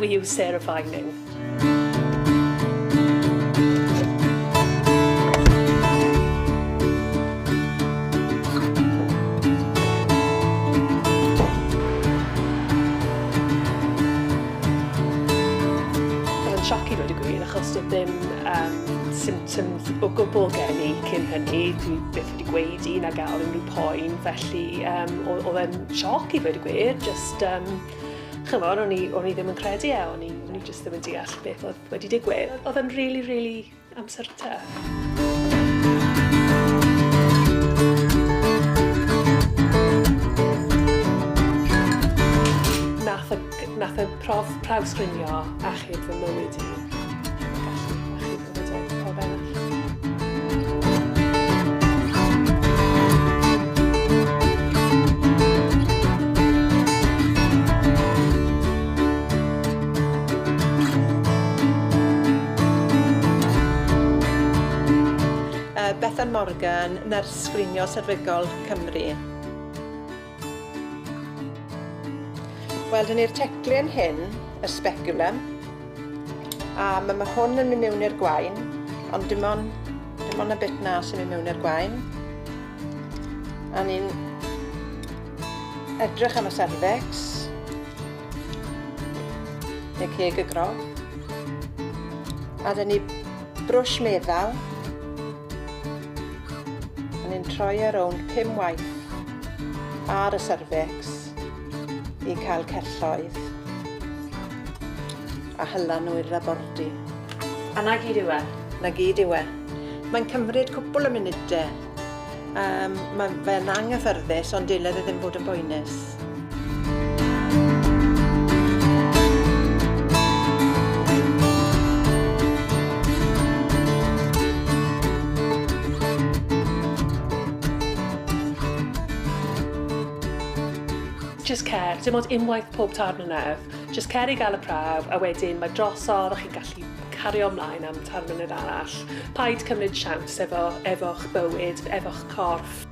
Fi yw Sarah Vining. Oedd yn sioc i ddweud y gwir, achos doedd ddim um, symptoms o gwbl gen i cyn hynny. Dwi byth wedi gweud na gael unrhyw poen, felly um, oedd e'n sioc i ddweud y gwir. Just, um, chymod, o'n i, o'n i ddim yn credu e, o'n i, o'n i just ddim yn deall beth oedd wedi digwydd. Oedd e'n really, really amser tough. Nath y, nath y prof, prawf sgrinio achub fy mywyd i. Gallu achub bywydau pawb arall. Bethan Morgan, nyrs sgrinio serfigol Cymru. Wel, dyn ni'r teclyn hyn, y speculum, a mae, ma hwn yn mynd mewn i'r gwain, ond dim ond, dim ond y bit na sy'n mynd mewn i'r gwain. A ni'n edrych am y cervix, neu ceg y groth. A dyn ni brwsh meddal. A ni'n troi e rownd 5 waith ar y cervix i cael celloedd a hyla nhw i'r labordy. A na gyd yw e? Na gyd yw e. Mae'n cymryd cwpl o munudau. Um, mae fe'n anghyffyrddus, ond dyle fe ddim bod yn boenus. Just cer, dim ond unwaith pob 3 mlynedd. Just cer i gael y prawf, a wedyn mae drosodd a chi'n gallu cario ymlaen am 3 mlynedd arall. Paid cymryd siawns efo, efo'ch bywyd, efo'ch corff.